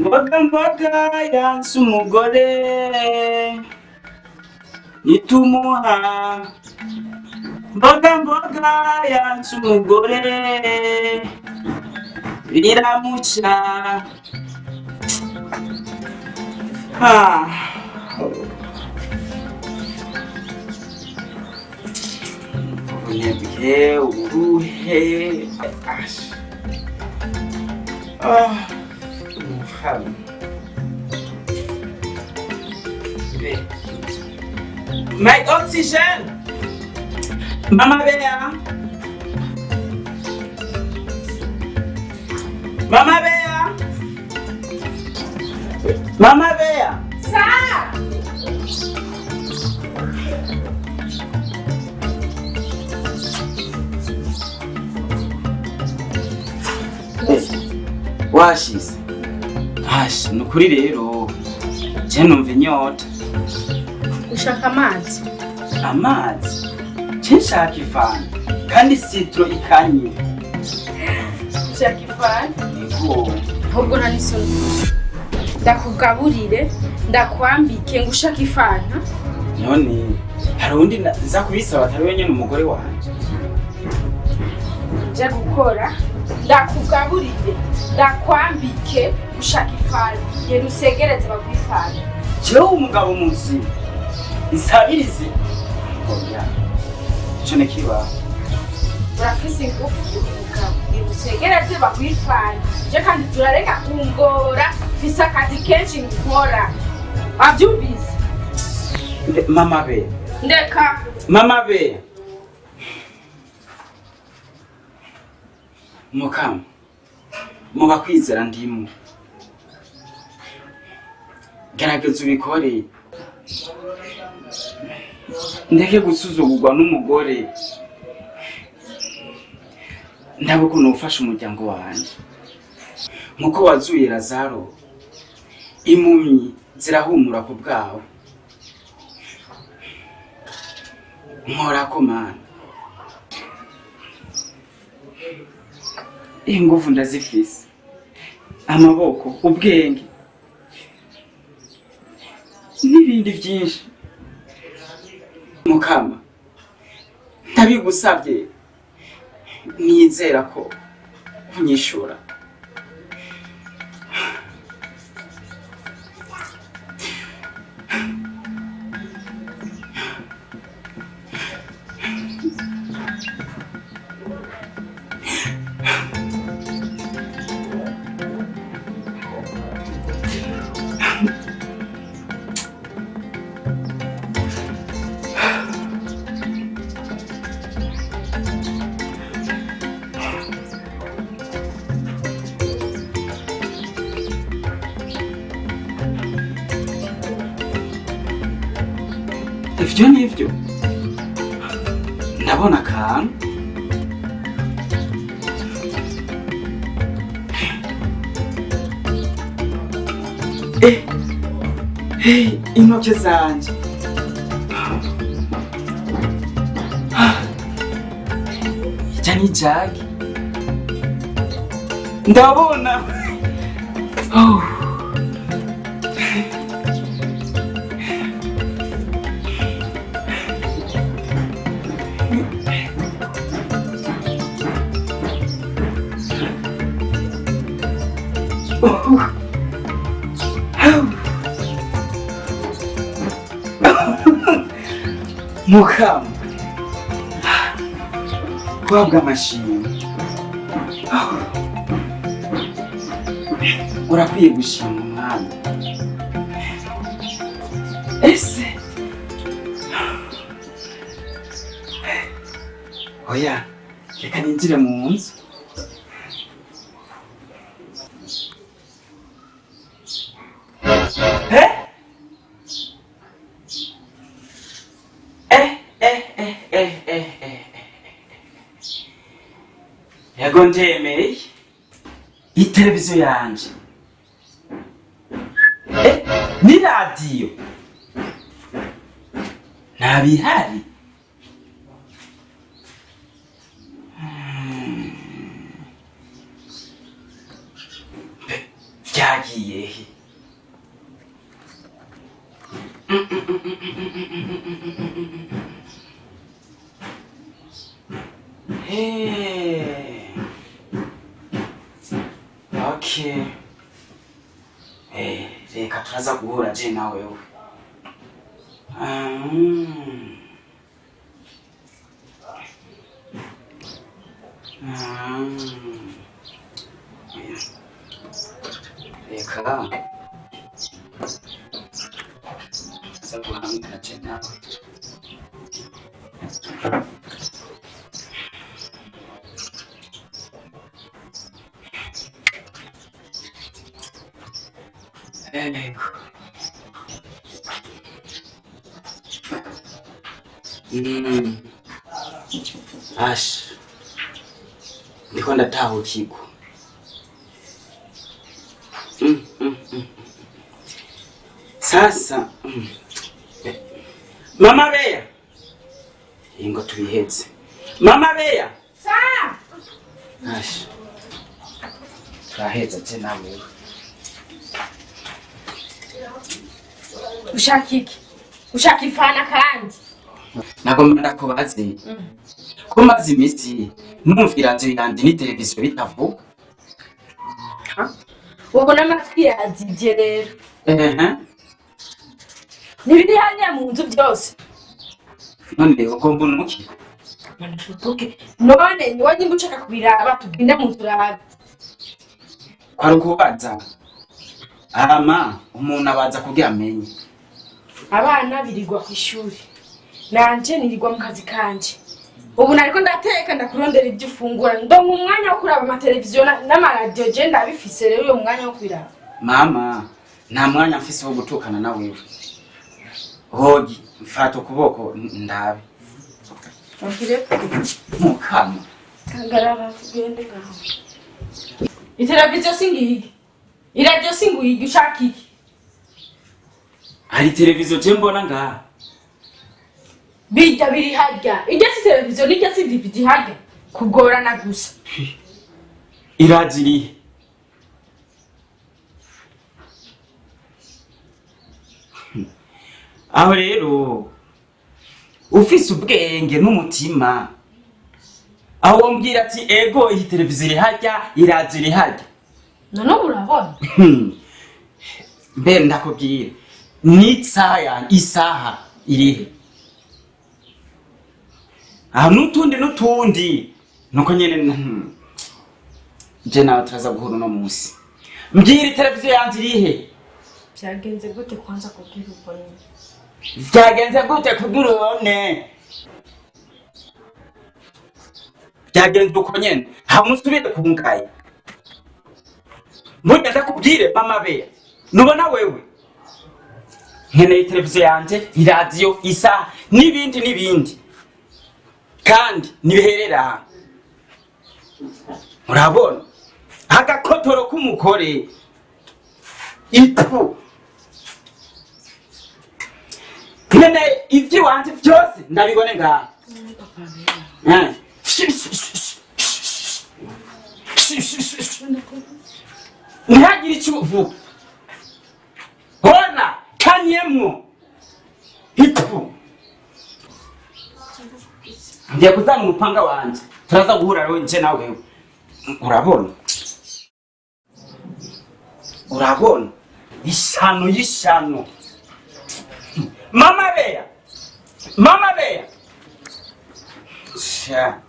Mboga mboga yanse umugore nitumuha. Mboga mboga yanse umugore biramuca. Ah. Ubunebwe, uburuhe. Ash. Ah. Umuhama. My oxygen! Mama Bea! Mama Bea! Mama Bea! Sa! Washize. Hashi, ni ukuri rero. Je numva inyota. Ushaka amazi? Amazi? Je nshaka ifanta. Kandi citron ikanye. Ushaka ifanta? Yego. Ahubwo nta n'isoni. Ndakugaburire, ndakwambike, ngo ushaka ifanta? None hari undi nza kubisaba atari wenyine umugore wanje? Nje gukora, ndakugaburire, ndakwambike, ushaka ifanta. Genda usegereze baguhe ifanta. Jewe umugabo muzima nsabirize? Oya, ico ntikibaho. Urafise ingufu, umugabo. Genda usegereze baguhe ifanta. Je kandi turareka kungora, mfise akazi kenshi nkora. Wavyumvise? Mama be. Ndeka. Mama be. Mukama, mubakwizera ndimo, gerageza ubikore ndeke gusuzugurwa n'umugore. Ndaba ukuntu ufasha umuryango wanje nkuko wazuye Lazaro. Impumyi zirahumura ku bwawe. Nkorako Mana. Inguvu ndazifise, amaboko, ubwenge n'ibindi byinshi. Mukama, ndabigusabye, nizera ko unyishura. Ivyo nivyo, ndabona akantu. Eh, intoke zanje. Ijya ni jagi, ndabona. Oh. Oh. Mukama, guhabwa amashimwe. Urakwiye gushima Umwami. Ese oya, reka ninjire mu nzu. Eh? Eh, eh, eh, eh, eh, eh, eh. Yego, ndemeye. Iteleviziyo yanje, eh, ni radiyo ntabihari. Mbe, vyagiye. Yagiye he? Hey. Okay. Hey, reka turaza guhura je na wewe. Reka tuza guhamagara je nawe. Ego. Ash. Ndiko ndatahukirwa. Sasa Mama Bea. Ingo tubihetse. Mama Bea. Sa. Ash. Turaheza je nawe. Ushaka iki? Ushaka ifana kandi? Nagomba ndakubaze. Ko maze iminsi numva iradiyo yanje ni televiziyo bitavuga. Ubona amatwi yazivye rero. Ehe. Ntibiri hariya mu nzu byose. None ugomba unuki? None niwe nimba ushaka kubiraba tugende mu nzu urabe. Kwari ukubaza. Ama umuntu abaza kugira amenye. Abana birirwa kw'ishuri. Nanje nirirwa mu kazi kanje. Ubu nariko ndateka ndakurondera ibyo ufungura. Ndonka umwanya wo kuraba amateleviziyo n'amaradiyo je ndabifise rero uyo mwanya wo kubiraba. Mama, nta mwanya mfise wo gutukana na wewe. Hogi, mfata ukuboko ndabe. Mukama. Kangarara tugende ngaho. Iteleviziyo singiyige. Iradiyo singuyige ushaka iki? Hari televiziyo je mbona ngaha. Bijya biri harya. Ijya si televiziyo n'ijya si DVD harya. Kugorana gusa. Iradiyo irihe? Aho rero ufise ubwenge n'umutima aho wombwira ati ego iyi televiziyo iri harya, iradiyo iri harya. None ubu urabona? Mbe ndakubwira n'isaha yanjye, isaha irihe? Aha n'utundi n'utundi nuko nyene je nawe turaza guhura uno munsi. Mbwira televiziyo yanje irihe? Vyagenze gute kwanza kubwira ubone? Vyagenze gute kugira ubone? Vyagenze uko nyene, hamusubire kungaye. Burya ndakubwire Mama Bea, nubona wewe nkeneye televiziyo yanje, iradiyo, isaha n'ibindi n'ibindi, kandi nibiherera aha. Murabona agakotoro k'umugore ipfu. Nkeneye ivy'iwanje vyose ndabibone ngaha. Ntihagire ico uvuga. Hona kanyemwo ipfu. Ngiye kuzana umupanga wanje, turaza guhura rero nje na wewe. Urabona? Urabona? Ishano y'ishano. Mama Bea. Mama Bea. Sha.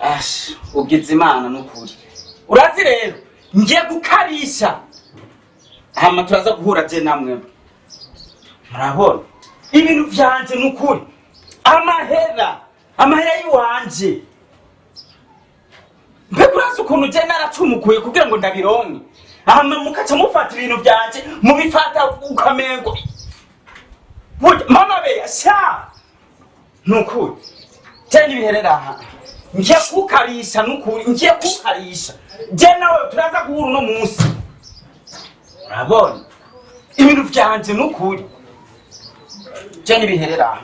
Ash, ugize Imana nukuri. Urazi rero ngiye gukarisha. Hama turaza guhura je namwe. Murabona? Ibintu vyanje nukuri. Amahera, amahera yiwanje. Mbega urazi ukuntu je naracumukuye kugira ngo ndabironke. Hama mukaca mufata ibintu vyanje, mubifata ukamengo. Burya Mama Bea sha. Nukuri. Je nibiherera aha. Ngiye kukarisha nukuri, ngiye kukarisha. Je nawe turaza guhura uno munsi. Urabona? Ibintu vyanje nukuri. Je nibiherera aha.